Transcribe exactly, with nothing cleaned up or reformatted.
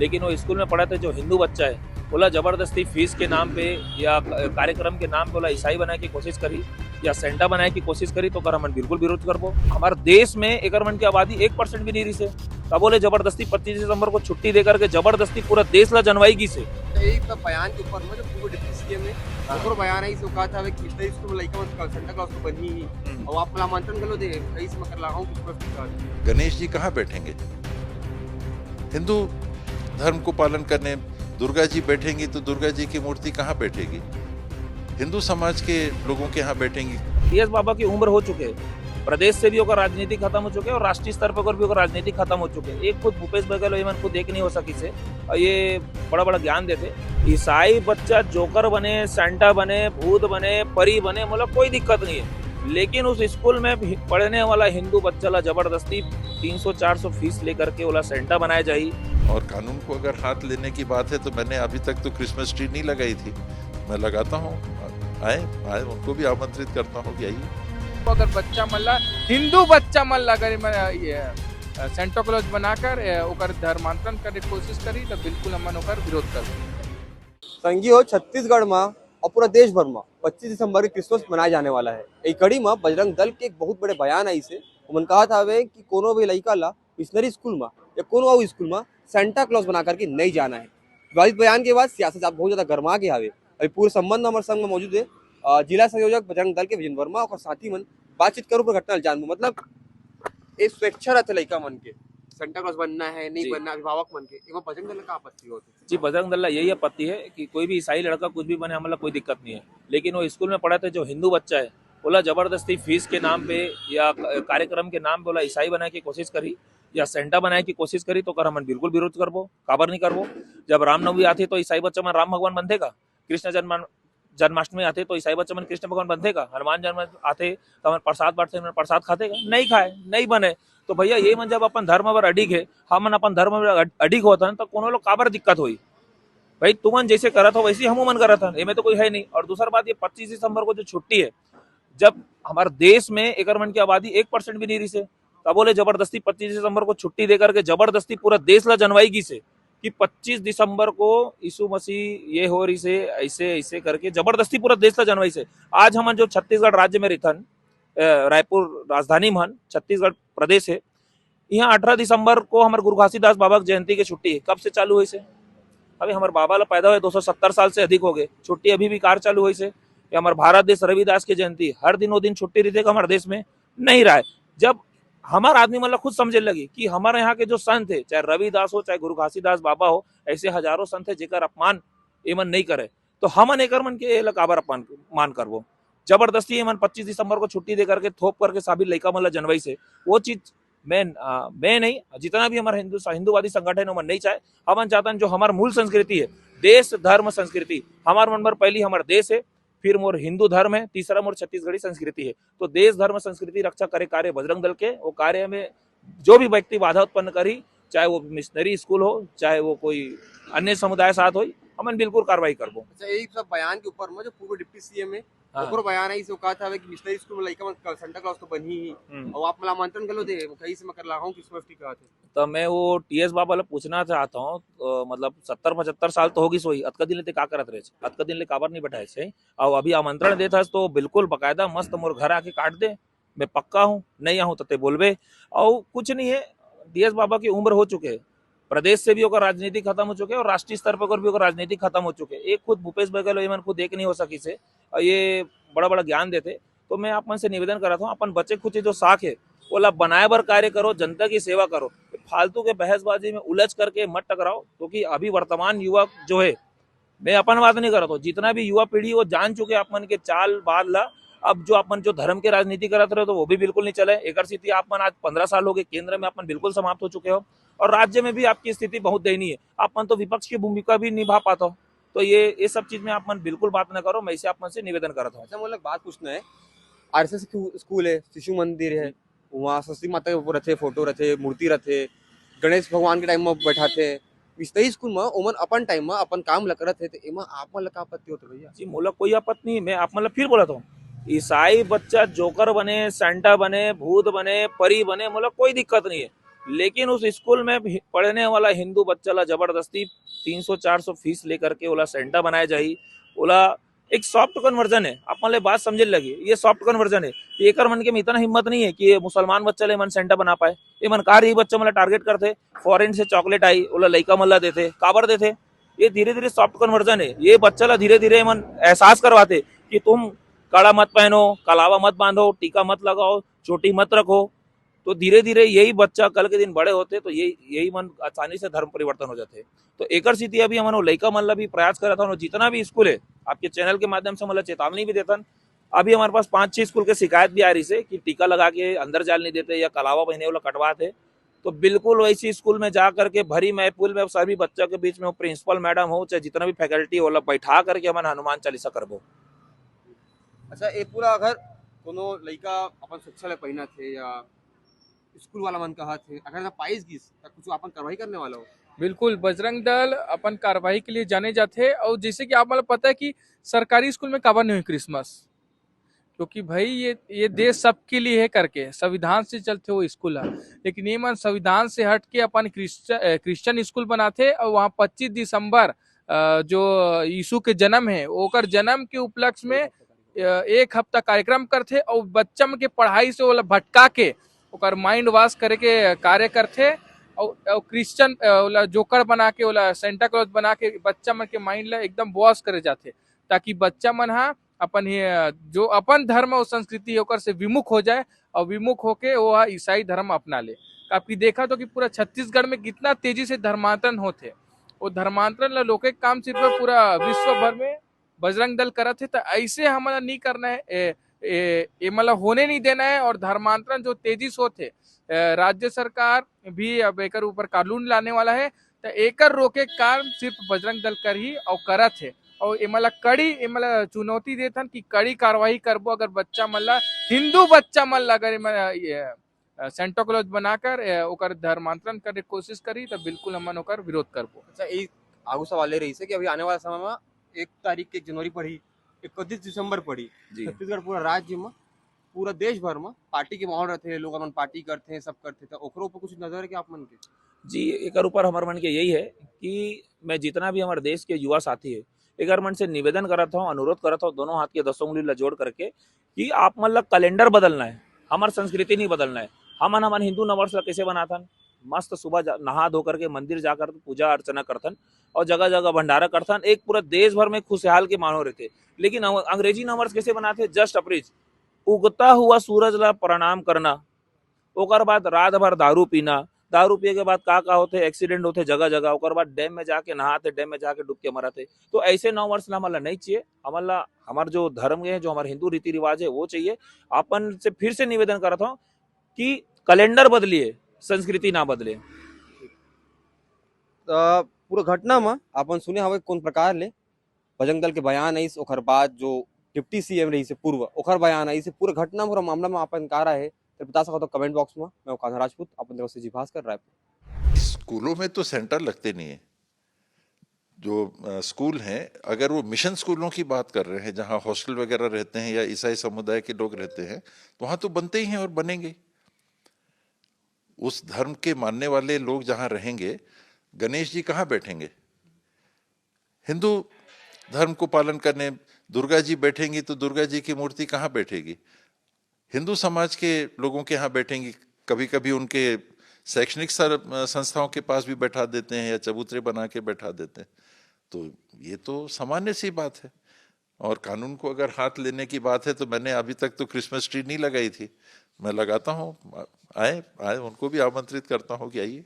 लेकिन वो स्कूल में पढ़त हे जो हिंदू बच्चा हे, ओला जबरदस्ती फीस के नाम पे या क-, कार्यक्रम के नाम पे ओला ईसाई बनाए के कोशिश करही या सेंटा बनाए के कोशिश करही, तो ओकर हमन बिल्कुल विरोध करबो। हमर देश में एकर मन के आबादी एक परसेंट भी नहीं रहिस हे, तब ओले जबरदस्ती पच्चीस दिसंबर को छुट्टी दे करके जबरदस्ती पूरा देश ला जनवाई गिस हे। तो यही सब बयान के ऊपर में जो पूर्व डिप्टी सीएम हे, हाँ। ओकरो बयान है, इसे कहा था कि मिशनरी स्कूल में लइका मन सेंटा क्लॉज तो बनही ही। हम्म। और आप आमंत्रण घलो दे, कई से मकर लाहौं क्रिसमस ट्री का। गणेश जी कहाँ बैठेंगे? हिंदू धर्म को पालन करने दुर्गा जी बैठेंगी तो दुर्गा जी की मूर्ति कहाँ बैठेगी? हिंदू समाज के लोगों के यहाँ बैठेंगी। टीएस बाबा की उम्र हो चुके हे, प्रदेश से भी ओकर राजनीति खत्म हो चुके हे और राष्ट्रीय स्तर पर भी ओकर राजनीति खत्म हो चुके हे। एक खुद भूपेश बघेल, ये मन खुद एक नहीं हो सकिस हे और ये बड़ा बड़ा ज्ञान देथे। ईसाई बच्चा जोकर बने, सेंटा बने, भूत बने, परी बने, मोला कोई दिक्कत नहीं हे, लेकिन उस स्कूल में भी पढ़ने वाला हिंदू बच्चा ला जबरदस्ती तीन सौ चार सौ फीस लेकर के ओला सेंटा बनाया जाही। और कानून को अगर हाथ लेने की बात है तो मैंने अभी तक तो क्रिसमस ट्री नहीं लगाई थी, मैं लगाता हूँ। आए, आए, उनको भी आमंत्रित करता हूँ कि आइए। अगर बच्चा मन ला, हिंदू बच्चा मन ला अगर ये, अ, सेंटा क्लॉज बनाकर, अ, ओकर धर्मांतरण करे के कोशिश करही, तो बिल्कुल हमन ओकर विरोध करबो। संगी हो, छत्तीसगढ़ मा और पूरा देश भर मा पच्चीस दिसंबर के क्रिसमस मनाए जाने वाला है। ए कड़ी मा बजरंग दल के एक बहुत बड़े बयान आइस हे। ओमन कहत हावे कि कोनो भी लइका ला मिशनरी स्कूल मा या कोनो अउ स्कूल मा सेंटा क्लॉज बना करके नहीं जाना है। विवादित बयान के बाद सियासत बहुत ज्यादा गर्मा के हावे। अभी पूरे संबंध हमर संग में मौजूद है, अ, जिला संयोजक बजरंग दल के विजन वर्मा और साथी मन। बातचीत करूँ पर घटना ल जानबो, मतलब, ये स्वेच्छा रहते लइका मन के, सेंटा क्लॉज बनना है, नहीं जी। बनना, अभिभावक मन के, एमा बजरंग दल का आपत्ति होत हे? जी, बजरंग दल ला यही आपत्ति है कि कोई भी ईसाई लड़का कुछ भी बने, हमला कोई दिक्कत नहीं है, लेकिन वो स्कूल में पढ़त हे जो हिंदू बच्चा है, ओला जबरदस्ती फीस के नाम पे या क-, कार्यक्रम के नाम पे ओला ईसाई बनाए की कोशिश करही या सेंटा बनाए की कोशिश करही, तो ओकर हमन बिल्कुल विरोध करबो। काबर नहीं करबो? जब रामनवमी आथे तो ईसाई बच्चा मन राम भगवान बनथे का? कृष्ण जन्म, जन्माष्टमी आथे तो ईसाई बच्चा मन कृष्ण भगवान बनथे का? हनुमान जन्म आथे तो हमन प्रसाद बांटथे, हमन प्रसाद खाथे का? नहीं खाए, नहीं बने। तो भैया, ये मन जब अपन धर्म बर अडिग हे, हमन अपन धर्म बर अड-, अडिग होथन, तो कोनो लोग काबर दिक्कत होई? भाई, तुमन जैसे करत हो, वैसे ही हमू मन करत हन, एमे तो कोई है नहीं। और दूसर बात, ये पच्चीस दिसंबर को जो छुट्टी है, जब हमारे देश में एकर मन की आबादी एक परसेंट भी नहीं रहिस हे, तब ओले जबरदस्ती पच्चीस दिसंबर को छुट्टी दे करके जबरदस्ती पूरा देश ला जनवाई गिस हे कि पच्चीस दिसंबर को यीशु मसीह ये हो रहिस हे, ऐसे, ऐसे करके जबरदस्ती पूरा देश ला जनवाइस हे। आज हमन जो छत्तीसगढ़ राज्य में रहिथन, अ, रायपुर राजधानी में हन, छत्तीसगढ़ प्रदेश है, यहाँ अठारह दिसंबर को हमर गुरु घासीदास बाबा के जयंती के छुट्टी है। कब से चालू होइस हे? अभी हमर बाबा ला पैदा हुए दो सौ सत्तर साल से अधिक हो गए, छुट्टी अभी भी कार चालू होइस हे। या हमर भारत देश रविदास के जयंती, हर दिन वो दिन छुट्टी रहिथे का हमर देश में? नहीं रहे। जब हमर आदमी मन ला खुद समझे लगी कि हमर यहाँ के जो संत है, चाहे रविदास हो, चाहे गुरु घासीदास बाबा हो, ऐसे हजारों संत है जेकर अपमान एमन नहीं करे, तो हमन एकर मन के एला काबर अपमान, मान करबो? जबरदस्ती एमन पच्चीस दिसंबर को छुट्टी दे करके, थोप करके सभी लइका मन ला जनवाइस हे। वो चीज मैं, अ, मैं नहीं, जितना भी हमर हिंदू, हिंदूवादी संगठन है, ओमन नहीं चाहे। हमन चाहतन जो हमर मूल संस्कृति है, देश, धर्म, संस्कृति, हमर मन बर पहली हमर देश है, फिर मोर हिंदू धर्म है, तीसरा मोर छत्तीसगढ़ी संस्कृति है। तो देश, धर्म, संस्कृति रक्षा करे कार्य बजरंग दल के, वो कार्य में जो भी व्यक्ति बाधा उत्पन्न करही, चाहे वो मिशनरी स्कूल हो, चाहे वो कोई अन्य समुदाय साथ होई, हमन बिल्कुल कार्रवाई करबो। अच्छा, यही सब बयान के ऊपर में जो पूर्व डिप्टी सीएम है, हाँ। ओकरो बयान है, इसे कहा था कि मिशनरी स्कूल में लइका मन का सेंटा क्लॉज तो बनही ही। हम्म। और आप मला आमंत्रण घलो दे, कहीं से मैं कर लाहूं क्रिसमस ट्री कहा थे। तो मैं वो टीएस बाबा ला पूछना चाहता हूँ, तो मतलब सत्तर पचहत्तर साल तो होगिस होही, अतका दिन ले ते का करत रहे? अतका दिन ले काबर नहीं बैठाए थे? और अभी आमंत्रण देत हस तो बिल्कुल बकायदा मस्त मोर घर आके काट दे, मैं पक्का हूँ, नहीं आहूँ तो ते बोलबे। और कुछ नहीं है, टीएस बाबा की उम्र हो चुके है, प्रदेश से भी ओकर राजनीति खत्म हो चुके है और राष्ट्रीय स्तर पर भी ओकर राजनीति खत्म हो चुके है। एक खुद भूपेश बघेल, ये मन खुद एक नहीं हो सकिस हे और ये बड़ा बड़ा ज्ञान देथे। तो मैं आप मन से निवेदन करत हूँ, अपन बचे खुचे जो साख है, ओला बनाए बर कार्य करो, जनता की सेवा करो। फालतू के बहसबाजी में उलझ करके मत टकराओ, क्योंकि अभी वर्तमान युवा जो है, मैं अपन बात नहीं करत हूँ, जितना भी युवा पीढ़ी वो जान चुके आप मन के चाल बाल ला। अब जो आप मन जो धर्म के राजनीति करत रहे, तो वो भी बिल्कुल नहीं चले। एकर स्थिति आप मन आज पन्द्रह साल हो गए, केंद्र में आप मन बिल्कुल समाप्त हो चुके हो और राज्य में भी आपकी स्थिति बहुत दयनीय है। आप मन तो विपक्ष की भूमिका भी निभा पाते हो। तो ये, ये सब चीज में आप मन बिल्कुल बात ना करो, मैं इसे आप मन से निवेदन करत हूँ। अच्छा, मोला एक बात पूछना है, आरएसएस की स्कूल है, शिशु मंदिर है, वहाँ सरस्वती माता के वो रथे, फोटो रथे, मूर्ति रथे, गणेश भगवान के टाइम में बैठाथे, मिशनरी स्कूल में ओमन अपन टाइम में अपन काम ला करत हे, तो एमा आप मन ला का आपत्ति होत हे भैया? जी, मोला कोई आपत्ति नहीं, मैं आप मन ला फिर बोलत हूँ, ईसाई बच्चा जोकर बने, सेंटा बने, भूत बने, परी बने, मोला कोई दिक्कत नहीं है। लेकिन उस स्कूल में भी पढ़ने वाला हिंदू बच्चा ला जबरदस्ती तीन सौ चार सौ फीस लेकर के ओला सेंटा बनाए जाही। ओला एक सॉफ्ट कन्वर्जन है, आप मन ले बात समझे लगी, ये सॉफ्ट कन्वर्जन है। तो एकर मन के में इतना हिम्मत नहीं है कि ये मुसलमान बच्चा ले मन सेंटा बना पाए। ये मन कार यही बच्चा मन ला टारगेट करथे, फॉरेन से चॉकलेट आई, ओला लइका मन ला देथे, काबर देथे? ये धीरे धीरे सॉफ्ट कन्वर्जन है। ये बच्चा ला धीरे धीरे मन एहसास करवाथे कि तुम कड़ा मत पहनो, कलावा मत बांधो, टीका मत लगाओ, चोटी मत रखो। तो धीरे धीरे यही बच्चा कल के दिन बड़े होथे तो यही यही मन आसानी से धर्म परिवर्तन हो जाथे। तो एकर सेती अभी हमन वो लइका मन ला भी प्रयास करत हन, जितना भी स्कूल है, आपके चैनल के माध्यम से मतलब चेतावनी भी देथन। अभी हमारे पास पांच छह स्कूल के शिकायत भी आ रही है कि टीका लगा के अंदर जाल नहीं देते या कलावा पहिने वाला कटवाते। तो बिल्कुल वैसी स्कूल में जा करके भरी महफिल में सभी बच्चों के बीच में वो प्रिंसिपल मैडम हो चाहे जितना भी फैकल्टी हो, ओला बैठा करके हमन हनुमान चालीसा करबो। अच्छा, ये पूरा अगर कोनो लइका अपन शिक्षा ले पहिना थे या स्कूल वाला मन कहा थे, अगर ना पाइस गिस, तो कुछ अपन कार्रवाई करने वाला हो? बिल्कुल, बजरंग दल अपन कार्रवाई के लिए जाने जाते हैं। और जैसे कि आप मतलब पता है कि सरकारी स्कूल में काबर नहीं हुई क्रिसमस, क्योंकि भाई ये ये देश सबके लिए है करके संविधान से चलते वो स्कूल है। लेकिन ये मन संविधान से हट के अपन क्रिश्चियन क्रिश्चियन स्कूल बनाते और वहाँ पच्चीस दिसंबर जो यीशु के जन्म है, ओकर जन्म के उपलक्ष्य में एक हफ्ता कार्यक्रम करथे और बच्चा मन के पढ़ाई से ओला भटका के ओकर माइंड वॉश करे के कार्य करथे। और क्रिश्चियन ओला जोकर बना के, ओला सेंटा क्लॉज बना के बच्चा मन के माइंड ला एकदम वॉश करे जाथे, ताकि बच्चा मन हा अपन ही जो अपन धर्म और संस्कृति ओकर से विमुख हो जाए और विमुख होके वो हा ईसाई धर्म अपना ले। आपकी देखा तो कि पूरा छत्तीसगढ़ में कितना तेजी से धर्मांतरण होथे। वो धर्मांतरण ला रोके काम सिर्फ पूरा विश्व भर में बजरंग दल करत हे, तो ऐसे हमन ला नहीं करना है। ए, ए, ए मतलब होने नहीं देना है। और धर्मांतरण जो तेजी से होथे, राज्य सरकार भी अब एकर ऊपर कानून लाने वाला है। तो एकर रोके काम सिर्फ बजरंग दल कर ही और करत है। और एमला कड़ी एमला चुनौती देथन कि कड़ी कार्रवाई करबो अगर बच्चा मन ला, हिंदू बच्चा मन ला अगर सेंटा क्लॉज बनाकर ओकर धर्मांतरण करे कोशिश करी तो बिल्कुल हमन ओकर विरोध करबो। अच्छा, एक आगू सवाल ये रही है कि अभी आने वाला समय में एक तारीख के जनवरी पड़ी, इकतीस दिसंबर पड़ी, छत्तीसगढ़ पूरा राज्य में, पूरा देश भर में पार्टी के माहौल रहते हैं, लोग अपन पार्टी करते हैं, सब करते हैं, तो ओकरो ऊपर कुछ नजर है कि आप मन के? जी, एक ऊपर हमारे मन के यही है कि मैं जितना भी हमारे देश के युवा साथी है, एक मन से निवेदन करत हूँ, अनुरोध करत हूँ, दोनों हाथ के दसों उंगली ला जोड़ करके कि आप मन ला कैलेंडर बदलना है, हमार संस्कृति नहीं बदलना है। हमन हमन हिंदू नववर्ष ला कैसे बनाथन? मस्त सुबह नहा धो करके मंदिर जाकर पूजा अर्चना करथन और जगह जगह भंडारा करथन। एक पूरा देश भर में खुशहाल के माहौल रहते। लेकिन अंग्रेजी नववर्ष कैसे बनाते? जस्ट अप्रीज, उगता हुआ सूरज ला प्रणाम करना, ओकर बाद रात भर दारू पीना, दारू पिए के बाद का का होते, एक्सीडेंट होते जगह जगह, ओकर बाद डैम में जाके नहाते, डैम में जाके डूब के मरते। तो ऐसे नववर्ष ला हमला नहीं चाहिए। हमला हमार जो धर्म है, जो हमारे हिंदू रीति रिवाज है, वो चाहिए। अपन से फिर से निवेदन करता हूँ कि कैलेंडर बदलिए, संस्कृति ना बदले। पूरा घटना में अपन सुने हवे कौन प्रकार ले बजरंग दल के बयान आइस, ओकर बाद जो डिप्टी सीएम रहिस पूर्व, ओकर बयान आइस, पूरा घटना पूरा मामला में अपन का राय है, तो बता सकत हो कमेंट बॉक्स में। मैं कान्हा राजपूत, अपन तरफ से जी भास्कर, रायपुर। स्कूलों में तो सेंटा लगते नहीं है। जो स्कूल हैं, अगर वो मिशन स्कूलों की बात कर रहे हैं, जहाँ हॉस्टल वगैरह रहते हैं या ईसाई समुदाय के लोग रहते हैं, तो वहाँ तो बनते ही हैं और बनेंगे। उस धर्म के मानने वाले लोग जहाँ रहेंगे, गणेश जी कहाँ बैठेंगे? हिंदू धर्म को पालन करने दुर्गा जी बैठेंगी, तो दुर्गा जी की मूर्ति कहाँ बैठेगी? हिंदू समाज के लोगों के यहाँ बैठेंगी। कभी कभी उनके शैक्षणिक संस्थाओं के पास भी बैठा देते हैं या चबूतरे बना के बैठा देते हैं। तो ये तो सामान्य सी बात है। और कानून को अगर हाथ लेने की बात है, तो मैंने अभी तक तो क्रिसमस ट्री नहीं लगाई थी। मैं लगाता हूँ, आए आए, उनको भी आमंत्रित करता हूँ कि आइए।